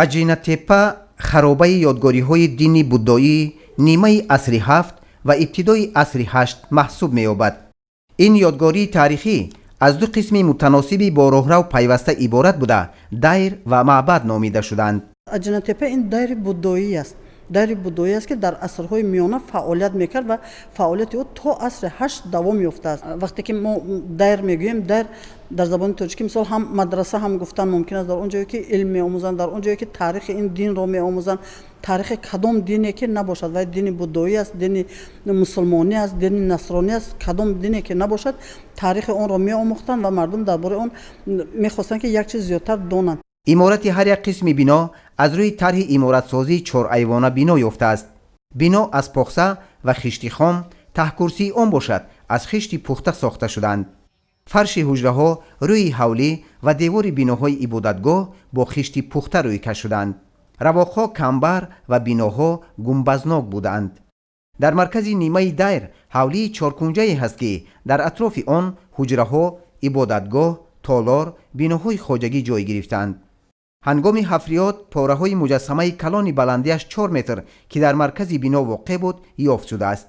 Аҷинатепа харобаи ёдгориҳои дини буддоӣ нимаи асри ҳафт ва ибтидои асри ҳашт маҳсуб меёбад. Ин ёдгории таърихӣ аз ду қисми мутаносиби бо роҳрав пайваста иборат буда, дайр ва маъбад номида шуданд. Аҷинатепа ин дайри буддоӣ аст, дайри буддоӣ аст, ки дар асрҳои миёна фаъолият мекард ва фаъолияти ӯ то асри ҳашт давом ёфтааст. Вақте ки мо дайр мегӯем, дайр дар забони тоҷикӣ, мисол, ҳам мадраса ҳам гуфтан мумкин аст. Дар он ҷое, ки илм меомӯзанд, дар он ҷое, ки таърихи ин динро меомӯзанд, таърихи кадом дине ки набошад, вай дини буддоӣ аст, дини мусулмонӣ аст, дини насронӣ аст, кадом дине ки набошад, таърихи онро меомӯхтанд ва мардум дар бораи он мехостанд, ки як чиз зиёдтар донанд. Иморати ҳар як қисми бино аз рӯи тарҳи иморатсозии чорайвона бино ёфтааст. Бино аз похса ва хишти хом, таҳкурсии он бошад, аз хишти пухта сохта шудаанд. Фарши ҳуҷраҳо, рӯи ҳавлӣ ва девори биноҳои ибодатгоҳ бо хишти пухта рӯйкаш шудаанд. Равоқҳо камбар ва биноҳо гумбазнок будаанд. Дар маркази нимаи дайр ҳавлии чоркунҷае ҳаст, ки дар атрофи он ҳуҷраҳо, ибодатгоҳ, толор, биноҳои хоҷагӣ ҷой гирифтаанд. Ҳангоми ҳафриёт пораҳои муҷассамаи калони баландиаш 4 метр, ки дар маркази бино воқеъ буд, ёфт шудааст.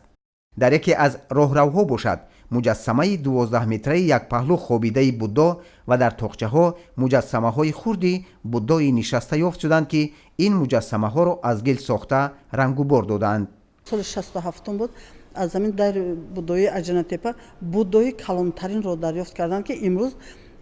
Дар яке аз роҳравҳо бошад, муҷассамаи 12-метраи якпаҳлӯ хобидаи Буддо ва дар тоқчаҳо муҷассамаҳои хурди Буддои нишаста ёфт шуданд, ки ин муҷассамаҳоро аз гил сохта, рангубор додаанд. Соли 67-ум буд, аз ҳамин дайри буддоии Аҷинатепа буддои калонтаринро дарёфт карданд, ки имрӯз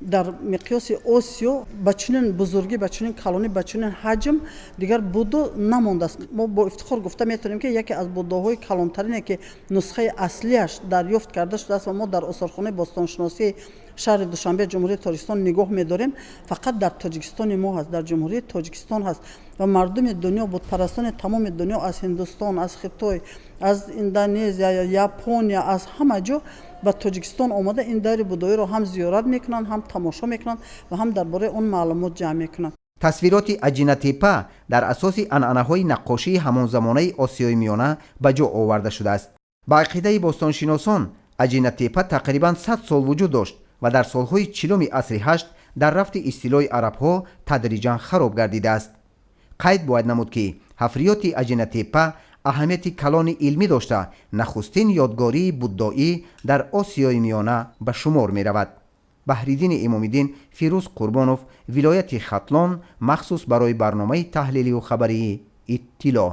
дар миқёси Осиё ба чунин бузургӣ, ба чунин калонӣ, ба чунин ҳаҷм дигар буддо намондааст. Мо бо ифтихор гуфта метавонем, ки яке аз буддоҳои калонтарине, ки нусхаи аслиаш дарёфт карда шудааст ва мо дар осорхонаи бостоншиносии шаҳри Душанбе, Ҷумҳурии Тоҷикистон нигоҳ медорем, фақат дар Тоҷикистони мо ҳаст, дар Ҷумҳурии Тоҷикистон ҳаст. Ва мардуми дунё, будпарастони тамоми дунё, аз Ҳиндустон, аз Хитой, аз Индонезия, Япония, аз ҳама ҷо ба Тоҷикистон омада, ин дайри будоиро ҳам зиёрат мекунанд, ҳам тамошо мекунанд ва ҳам дар бораи он маълумот ҷамъ мекунанд. Тасвироти Аҷинатепа дар асоси анъанаҳои наққошии ҳамонзамонаи Осиёи Миёна ба ҷо оварда шудааст. Ба ақидаи бостоншиносон, Аҷинатепа тақрибан 100 сол вуҷуд дошт ва дар солҳои 40-уми асри ҳашт дар рафти истилои арабҳо тадриҷан хароб гардидааст. Қайд бояд намуд, ки ҳафриёти Аҷинатепа аҳамияти калони илмӣ дошта, нахустин ёдгории буддоӣ дар Осиёи Миёна ба шумор меравад. Баҳриддини Имомиддин, Фирӯз Қурбонов, вилояти Хатлон, махсус барои барномаи таҳлилию хабарии «Иттилоъ».